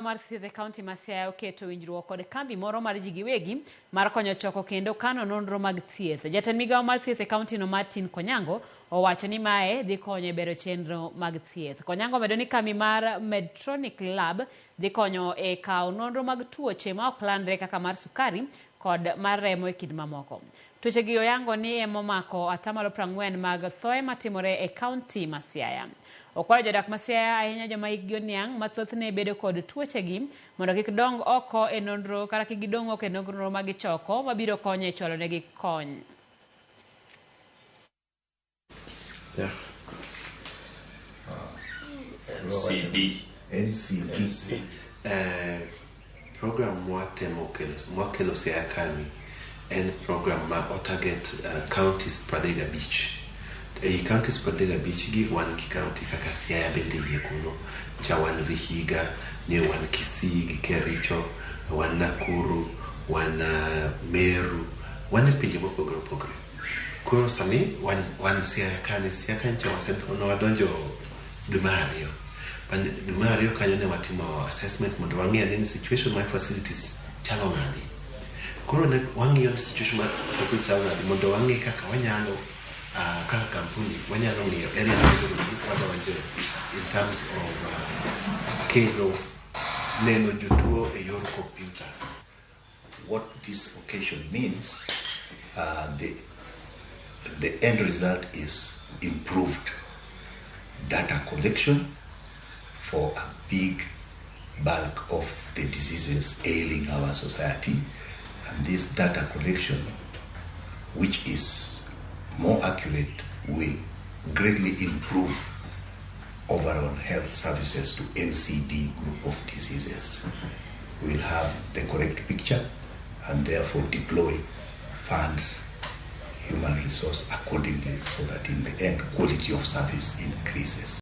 Mar thieth e kaunti ma Siaya oketo winjruok kod kambi moro mar ji giwegi mar konyo choko kendo kano nonro mag thieth. Jatend migawo mar thieth e kauntino Martin Konyango owacho ni mae dhi konyo e bero chenro mag thieth. Konyango omedo ni kambi mar Medtronic Lab dhi konyo e kawo nonro mag tuoche ma ok landre kaka mar sukari kod mar remo e kind mamoko. Tuoche gi oyango ni emomako atamalo 40 mag thoe matimore e kaunti ma Siaya. Okwayo jodak ma Siaya ahinya joma hikgi oniang' ma thothne bedo kod tuoche gi mondo kik dong oko e nonro kata kik gidong' oko e nonro ma gichoko mabiro konyo e chwalo negi kony. Yeah. NCD. NCD. NCD. Program mwatemo kelo, mwakelo Siaya kani en program ma otarget counties 35. Ei counties 35 gi wan gi county kaka Siaya bende iye kuno, cha wan Vihiga, ne wan Kisii gi Kericho, wan Nakuru, wan Meru, wan e pinje mopogore opogore. Koro sani wan Siaya kani, Siaya kani cha wadonjo dwe mar ariyo. Dwe mar ariyo kanyo ne watimo assessment mondo wang'e ane ni situation mar facilities chalo nade. Koro ne wang'iyo ni situation mar facilities chalo nade mondo wang'e kaka wanyalo kaka kampuni wanyalo ng'iyo area ma wadonje in terms of kelo neno jotuo e yor computer. What this occasion means, the end result is improved data collection for a big bulk of the diseases ailing our society. And this data collection, which is more accurate, will greatly improve overall health services to NCD group of diseases. We'll have the correct picture and therefore deploy funds, human resource accordingly, so that in the end quality of service increases.